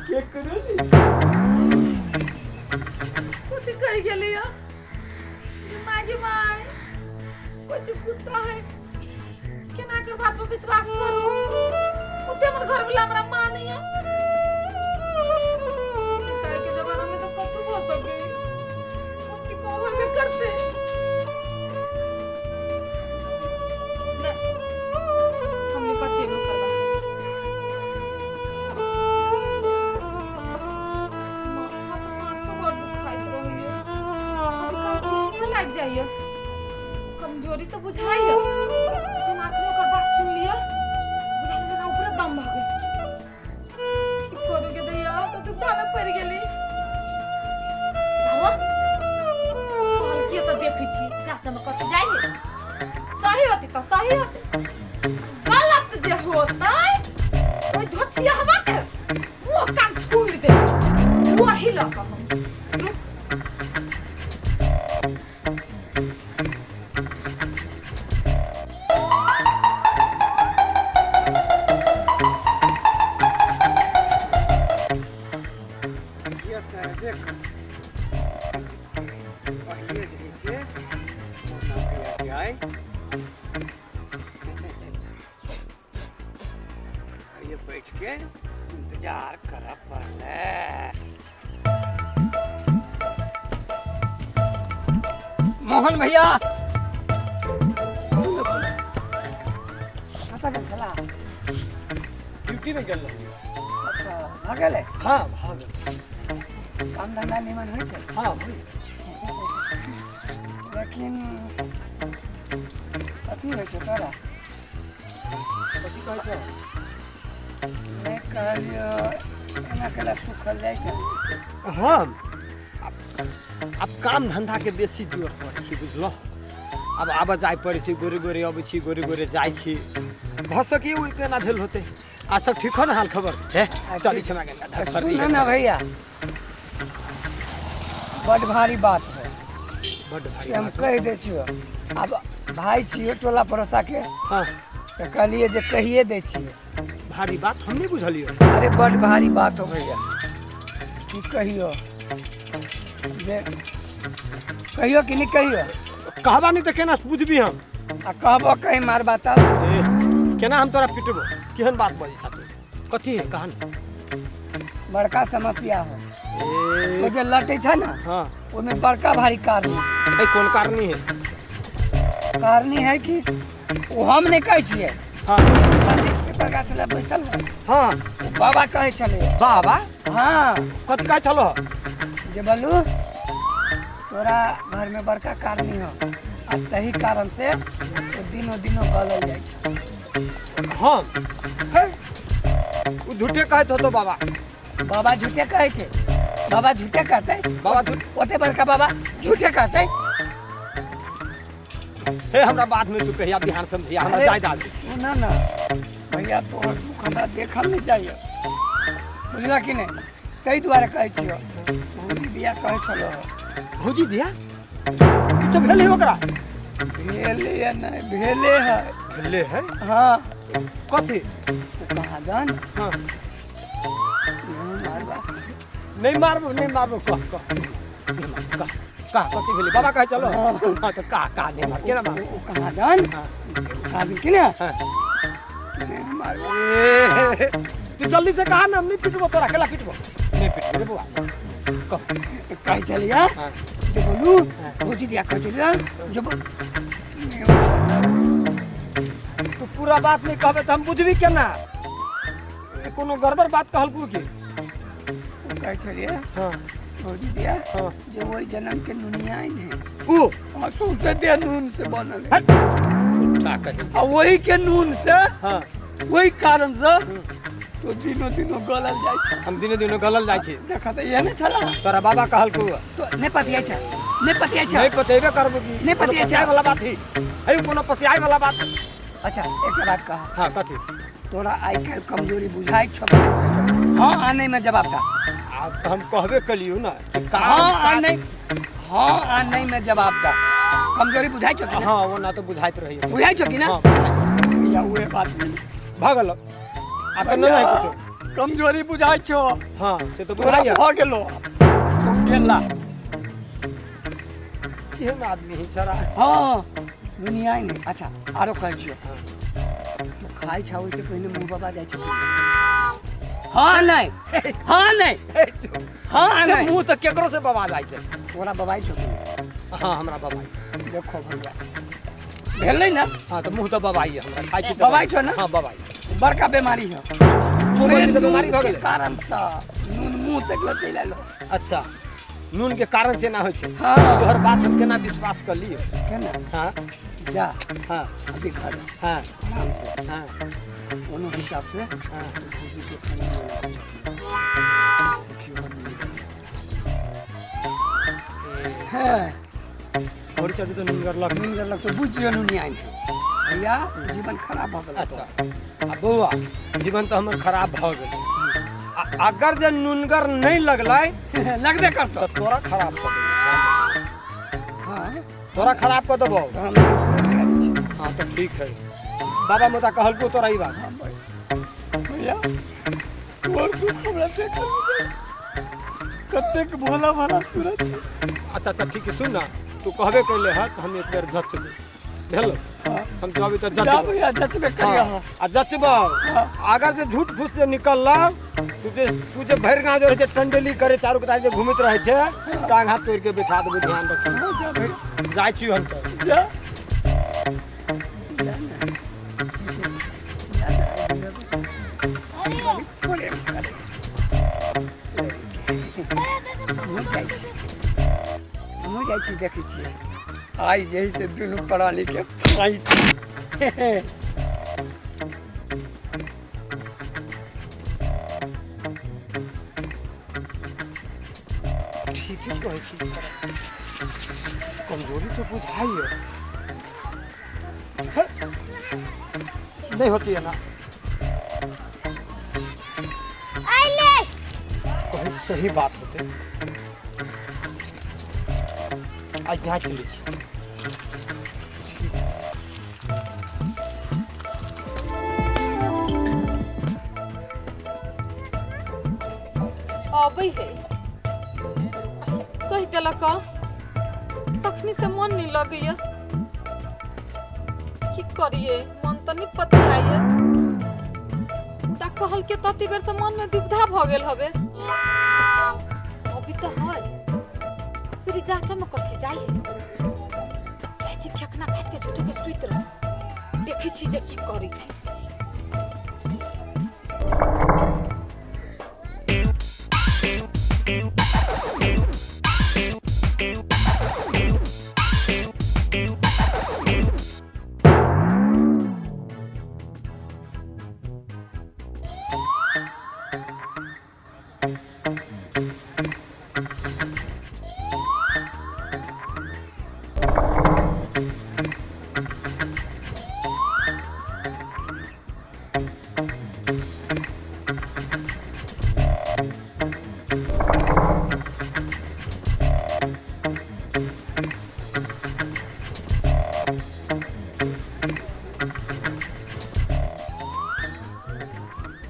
के करू कथी कहि गेली यऽ गे माय, गे माय, कुछ कुत्ता है। केना कर बात पर विश्वास करू? ओते हमर घर वाला हमरा मानैया। आइ के जमाना में तो कतू भऽ सके, की कहबे करते। नहीं, हम नहीं पतिएबो करबा। माथा तऽ साँचो बड़ दुखाइत रहैया। कभी काल लागि जाइया, कमजोरी तऽ बुझाइया। जेना अखने ओकर बात सुन लिअ, बुझाइया जेना ऊपरे दम भऽ गेल। की करू गे दैया, तऽ दुविधा मे पड़ि गेली। बाबा कहलकै तऽ देखै छी गाछ मे कतऽ जाइए। सही होतै तऽ सही होतै, गलत जे होतै ओहि धोचिया हवा के मुँह कान छुड़ि दे लोढ़ी लऽ कऽ हम। रुक। ये तऽ देख, पहिले जे है से मोना भैया के आइ ये बैठ के इंतजार करऽ पड़लै। मोहन भैया कतऽ गेल छला? ड्यूटी में गेल रही। अच्छा, भऽ गेलै? हाँ, भऽ गेल। काम धंधा निमन होइ छै? हाँ, होइ। लेकिन कथी होइ छै तोरा? कथी कहै छै? नहि कहलियौ, एना केला सुखल जाइ छै? हम आब काम धंधा के बेसी जोर पड़ै छै, बुझलहुँ? आब आबऽ जाय पड़ै छै, गोरे गोरे अबै छी, गोरे गोरे जाइ छी। भऽ सकैए ओहि केना भेल होतै। आ सब ठीक हो ने हाल खबर? हे, चलै छी, हमरा कनिटा सर्दी सुन ने भैया, बड भारी बात है। बड भारी से हम बात। कहि दै छियौ, आब भाय छियौ टोला पड़ोसा के। तऽ कहलियै जे कहिए दै छियै। भारी बात हम नहि बुझलियै। अरे बड भारी बात हो भैया, की कहियो जे कहियो कि नहि कहियो? कहबा नहि तऽ केना बुझबी हम? आ कहबो कहीं मारबा तब? ए, केना हम तोरा पिटबो? केहन बात बजै छा तू? कथी है, कहन। बड़का समस्या हो। ए, ओ जे लटै छै ने, ओहिमे बड़का भारी कारण है। कोन कारणी है? कारणी है कि ओ हम नहि कहै छियै। पेपर गाछ लए बैसल ने। ओ बाबा कहै छलै। बाबा? हाँ। कथी कहै छलो? जे बोलू, तोरा घरमे बड़का कारणी हो आ तही कारण से ओ दिनो दिनो गलल जाइ छै। हम हे, ओ झूठे कहैत होतो बाबा। बाबा झूठे कहै छै? बाबा झूठे कहतै? बाबा झूठ ओते बड़का बाबा झूठे कहतै? हे, हमरा बाद में तू कहिया, बिहान समझिया, हमरा अरे, जाय दाल। सुन ना भैया, तोहर दुख हमरा देखल नहि चाहिए, बुझल कि नहि? ताहि दुआरे कहै छियौ, भौजी बिया कहै छलो। भौजी दिया किछो भेल है ओकरा? भेले या नहि भेले है। भेले है? हाँ। कथी? ओ कहाँ हाँ। नहीं मारबा? नहीं मारबो, नहीं मारबो। कह कह, नहीं मारबो, कह कह, कथी भेलै? बाबा कहै चलो। हाँ, तऽ कह कह, नहीं मार, केना मार? ओ कहाँ दन। कहाँ कि ना? हाँ। नहीं मारबा। ए, तू जल्दी से कहा ना, हम नहीं पिटबो तोरा। केला पिटबो? नहीं पिटबो रे बौआ, कह। कहै छलियै जे बोलू, भौजी दिया कहै छलियै जे तू पूरा बात नहीं कहबे तऽ हम बुझबी केना? ए, कोनो गड़बड़ बात कहलकू की? ओ कहै छलियै भौजी दिया जे ओहि जन्म के नुनिया है। ऊ? हाँ, सौंसे देह नून से बनल है। हट, झूठा कही। आ वही के नून से वही कारण से तो दिनो दिनो गलल जाइ छै। हम दिनो दिनो गलल जाइ छी? देख तऽ इहे ने छला। तोरा बाबा कहलकू? तो नहि पतियाइ छै, नहि पतियाइ छै? नहीं पतेबे करबो की। नहि कोनो पतियाइ छै। पतियाए वाला बात ही है? कोनो पतियाए वाला बात? अच्छा, एकटा बात कह। हाँ, कथी? तोरा आइ काल्हि कमजोरी बुझाइ छौ? हाँ आ नहीं में जवाब दा। आब तऽ हम कहबे कलियौ ना कि काम हाँ आ काज- नहीं, हाँ आ नहीं में जवाब दा। कमजोरी बुझाइ छौ कि नहि? हाँ, ओना तऽ बुझाइत रहैए। बुझाइ छौ कि ना? हाँ, बुझाइत रहैए। भैया, उहे बात नहीं। भऽ गेल, आब तऽ नहि कुछो। कमजोरी बुझाइ छौ। हाँ से तऽ तोरा बुझाइया। भऽ गेलो, तू गेला। केहन आदमी है छड़ा। हाँ, दुनिया ही नहीं। अच्छा, आरो कहै छियौ, तू खाइ छौ ओहिसँ पहिने मुँह बाबा जाइ छै? हाँ नहि, हाँ नहि, हाँ नहि। मुँह तऽ केकरो से बवा जाइ छै। तोरा बबाइ छौ कि नहि? हाँ, हमरा बबाइ। देखो भैया, भेलै ने? हाँ, तऽ मुँह तऽ बबाइ हमरा, खाइ छी तऽ। बबाइ छौ ने? हाँ, बबाइ। बड़का बीमारी है। मुँह बंद तऽ बीमारी भऽ के गेलै। कारणसँ नून मुँह तक लऽ चलि आयल। अच्छा, नून के कारण से ना होइ छै? हाँ। तोहर बात हम केना विश्वास कर लियौ? केना? हाँ। जा। हाँ। अभी घर। हाँ। आराम से। हाँ। कोनो हिसाब से। हाँ। भौजी के खाना बनाबै छथिन। देखियौ हम। हाँ। और चलू तऽ नूनगर लग। नून गलक तऽ बुझि जियौ नूनी आनि भैया, जीवन खराब भऽ गेल। अच्छा, आ बौआ, जीवन तऽ हमर खराब भऽ गेल, आ अगर जे नूनगर नहि लगलै? लगबे करतौ। तऽ तोरा खराब कऽ देबौ। हाँ। तोरा खराब कऽ देबौ। तऽ हम खाइ छी। हाँ, तऽ ठीक है बाबा, मुदा कहलको तोरा ई बात? भैया, तोहर सुख हमरा देखल नहि जाय। कतेक भोला भाला सूरत छै। अच्छा अच्छा, ठीक है, सुन ना, तू कहबे कैले है तऽ हम एक बेर जचबै, भेल? हाँ। हम जब तऽ जा। जचबै। भैया, जचबे करियौ। हाँ, आ जचबौ। हाँ। अगर जे झूठ फूस से निकलल, तू जे भरि गाँव जे रहै छै टंडेली करे, चारू कतार जे घुमैत रहै छै, टांग हाथ तोड़ि के बैठा देबै, ध्यान रखी। हाँ, जा भैया। जाइ छी हम तऽ। जा जा ने। जा ने, बड़ी प्रेम करे। हमहूँ जाइ छी, हमहूँ जाइ छी, देखै छियै आइ जे से दुनू प्राणीके फाइट। ठीके कहै छी सर, कमजोरी तऽ बुझाइए हे, नहीं होती है ना। कहीं सही बात होते, आज जाँच लै छी। अबै है, कहि देलक तखनी से मन नहीं लगैया। की करिए, मन तऽ नहीं पतियाइए। मुदा कहल के तती बेर से मन में दुविधा भऽ गेल हबे। अभी तऽ है, फिर जाँच में कथी जाइ है? जाइ छी, खेखना काटि के झूठे के सुति रह, देखै छी जे की करै छी।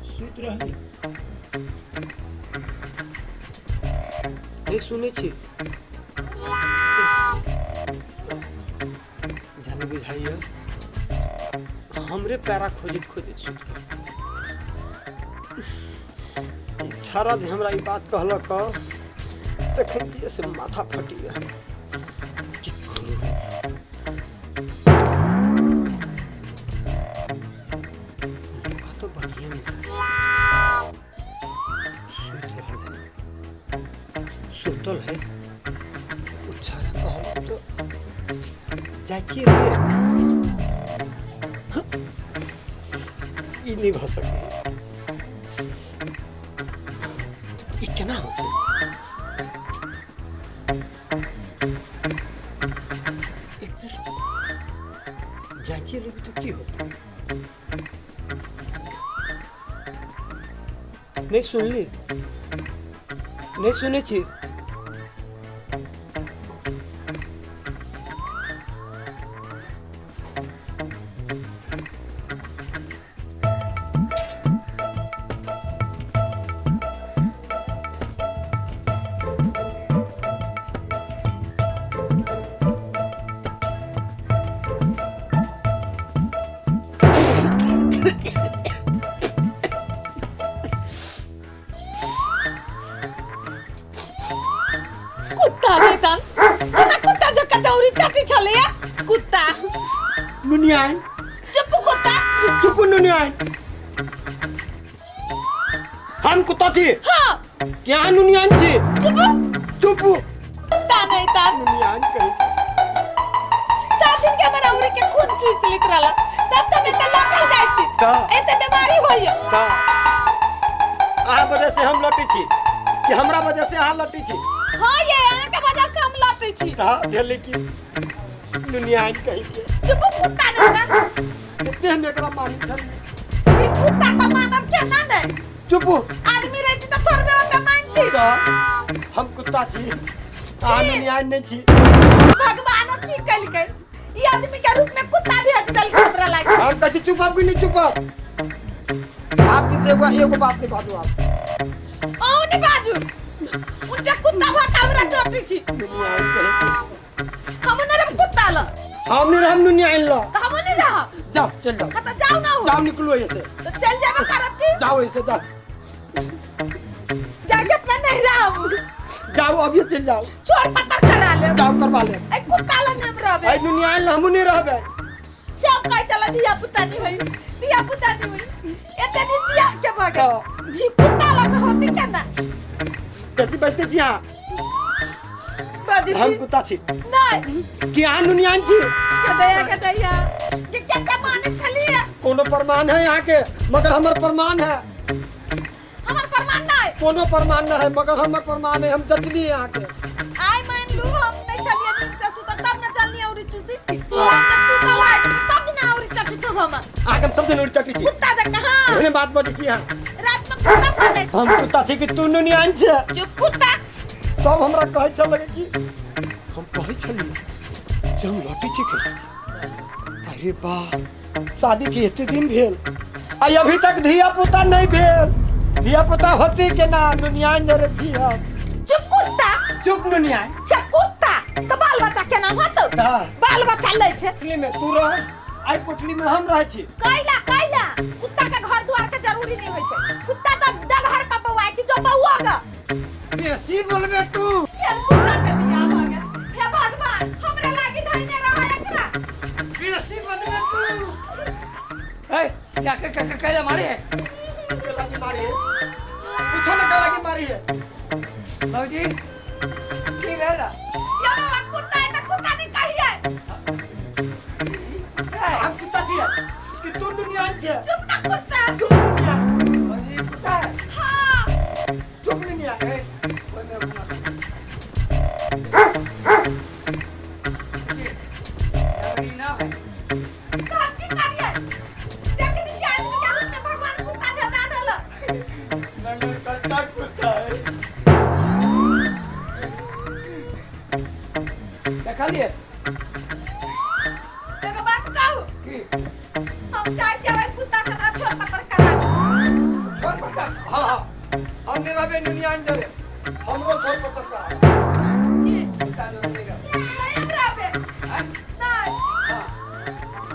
सुति रहली। नहीं सुनै छी? जाने बुझाइए हमरे पैरा खोजैत खोजैत सुति गेल। ई छाड़ा जे हमरा ई बात कहलक तखन से माथा फटि गेल। की करू? मौका तो बढ़िया मिलल। सुति रहल है, सुतल है। ओ छाड़ा कहलक तऽ जाइ छियै रे। हँ, ई नहि भऽ सकैए। ई केना होतै? एक बेर जाइ छियै लेबै तऽ की होतै? नहि सुनली? नहि सुनै छी? कुत्ता नहीं तन केना कुत्ता जका चौरी चाटी छलैया कुत्ता। नुनियाइन। चुप कुत्ता। चुप नुनियाइन, हम कुत्ता छी? हाँ। क्या नुनियाइन छी? चुप। चुप। कुत्ता नहीं तन। नुनियाइन कही। 7 दिन के हमरा उरी के खून चूस लेत रहला, तब तो मैं त लटल जाइ छी। त एते बीमारी होइया। त अहाँ वजह से हम लटै छी कि हमरा वजह से अहाँ लटै छी? हाँ ये अहाँ के वजह से हम लटै छी। त भेलै कि नुनियाइन कही के। चुप कुत्ता नहीं तन। एते हम एकरा मानै छलियै। छी कुत्ता त मानब केना नै? चुप। आदमी रहती त थोड़बे ओते मानती। त हम कुत्ता छी, अहाँ नुनियाइन नहि छी। भगवानो की कलकै, ई आदमी के रूप में कुत्ता भेज देलकै हमरा लागी। हम कहै छी चुप आब कि नहि चुप आब? आप से एगो एगो बात नहीं बाजू आप। अहूँ नहि बाजू। उच्चा कुत्ता भऽ कऽ हमरा डटै छी। नुनियाइन कही के। हम नहि रहब कुत्ता लग। हम नहीं रहब नुनियाइन लग। तऽ हमहूँ नहि रहब। जाओ चल जाओ। हाँ, तऽ जाउ ना हो। जाओ निकलो ऐसे। तऽ चलि जेबे करब की? जाओ ऐसे जाओ। जाइ छी अपना नैहरा हम। जाओ अभी चल जाओ। छोड़ पत्थर करा लेब। जाओ करवा लेब। ऐ कुत्ता लग हम रहबै। ऐ नुनियाइन लग हमहूँ नहीं रहबै। सब कहै छलै धिया पुता नहि होइ, धिया पुता नहि होइ, एते दिन बियाह के भऽ गेल। हाँ। जी कुत्ता लग होती केना? बेसी बजते छी अहाँ। बजै हम छी। कुत्ता छी। नहि। कि अहाँ नुनियाइन छी? के दया के दया। के केते मानै छलियै? कोनो प्रमाण है यहाँ के, मगर हमर प्रमाण है। हमर प्रमाण नहि। कोनो प्रमाण नहीं है, मगर हमर प्रमाण है, हम जचलियै यहाँ के। आइ मान लू हम नहि छलियै नींद से सुतल, तब न जानलियै औरी चूसी छी। हम तऽ सुतल है, सब दिन औरी चटी थोब हम। अहाँके हम सब दिन औरी चटी छी। कुत्ता जकाँ, हाँ। एहने बात बजै छी अहाँ। रात में कुत्ता बजै छी। हम कुत्ता छी कि तू नुनियाइन छै? चुप कुत्ता। सब हमरा कहै छल कि हम कहै छलियै जे हम लौटै छी के। अरे बा, शादी के एते दिन भेल आ अभी तक धिया पुता नहीं भेल। धिया पुता होती के ना नुनियाइन जरे छी हम। चुप कुत्ता। चुप नुनियाइन। चुप कुत्ता। तो बाल बच्चा केना होतौ? हाँ। बाल बच्चा लै छै। कोठली में तू रह, आई कोठली में हम रहै छी। कैला कैला कुत्ता के घर द्वार के जरूरी नहीं होइ छै। कुत्ता तऽ डगहर पर बौआइ छै, जो बौआ ग। बेसी बोलबे तू। खेल कुत्ता के बियाह भऽ गेल। हे भगवान, हमरा लागी धैने रहै एकरा। बेसी बोलबे तू। ए, जाके क क कैला मारे है? कैला की मारी है? पूछो ना कैला की मारी है? बाबूजी, की भेल? या बाबा कुत्ता है तऽ कुत्ता नहीं कहिए। हम कुत्ता छियै कि तू नुनियाइन छियै? चुप ना कुत्ता। चुप नुनियाइन। बाबूजी, कुत्ता है? हाँ। चुप नुनियाइन। ए, कोई मेरे को मार। ना है। तो हम की करिए? देखनी कि आदमी के रूप में भगवान कुत्ता भेजा देलक। नन्नू कत्ता कुत्ता है। देखलिए? एगो बात कहू? की? हम चाहे छियै कुत्ता के हमरा छोड़ पकड़ करा। छोड़ पकड़? हाँ हाँ, हम नहीं रहबे नुनियाइन जरे, हमरो छोड़ पकड़ करा। की? कुत्ता जो नहीं रह। नहीं हम रहबे। हैं? नहीं। हाँ।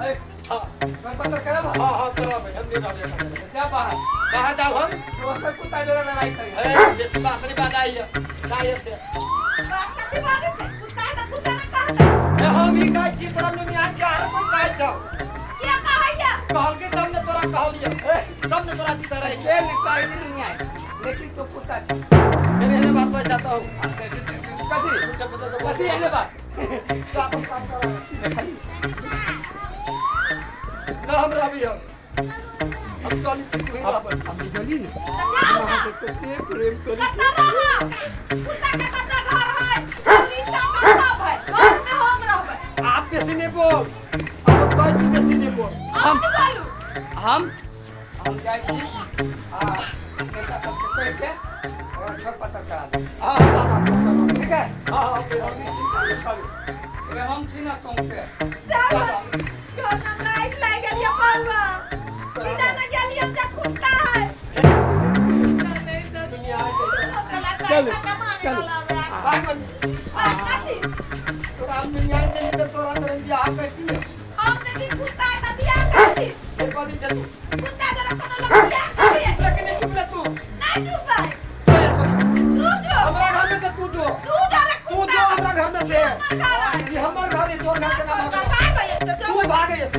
ए, हाँ। छोड़ पकड़ करब? हाँ हाँ करब, हम नहीं रहबे। जा बाहर। बाहर जाओ हम। दोसर कुत्ता जरे लड़ाई करी। ए, बेसी बात नहीं बाजाई है। जाइए से। बात कथी बाजै छै? कुत्ता है तऽ कुत्ता ने कहतै। ए, हम ही कहै छी तोरा नुनियाइन के आर कोई कहै छौ। के कहैया? कहलकै तब ने तोरा कहलियै। तब ने तोरा दिता रहै। से नहीं कहै छी नुनियाइन, लेकिन तो कुत्ता छै। मेरे एहने बात बाजि जाता हूँ। कथी? कथी एहने बात? जा अपन काम करा। ना हम रहबी हम। हम चली छी तू ही रहबै। हम बुझली ने। तऽ जाउ ना। अहाँके कते प्रेम करै छी। कतऽ रहब? कुत्ता के तऽ घर है, नीचा तऽ सब है, घर में हम रहबै। आप बेसी नहीं बोल। आप कहै छी बेसी नहीं बोल। हम की बोलू? हम जाइ छी आ नेता सबके कहि के ओकरा छोड़ पत्थर करा देब। हाँ हाँ दादा। ठीक है? हाँ हाँ अभी चिंता नहि करू। ए, हम छी ना सौंसे। जाउ ना, लाइट लागि गेल ये बौआ। बिना न गेलियै तऽ कुत्ता है। चलू, चलू। भागल। बात कथी? तोरा हम नुनियाइन से नहीं तोरा तोरे बियाह करती। हम यदि कुत्ता है तऽ बियाह करती। फिर बदी चलू। कुत्ता जरा कोनो लोग बियाह करिए। लेकिन नहीं चुप रे तू। नहीं चुपबै। तो ऐसा। तू जो। हमरा घर में तो तू जो। तू जो रे तू कुत्ता। जो से। ई हमर घर है, तोर घर के ना भागो। तू भागे से।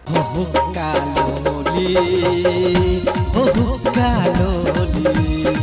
हो हुक्का लोली, हो हुक्का लोली।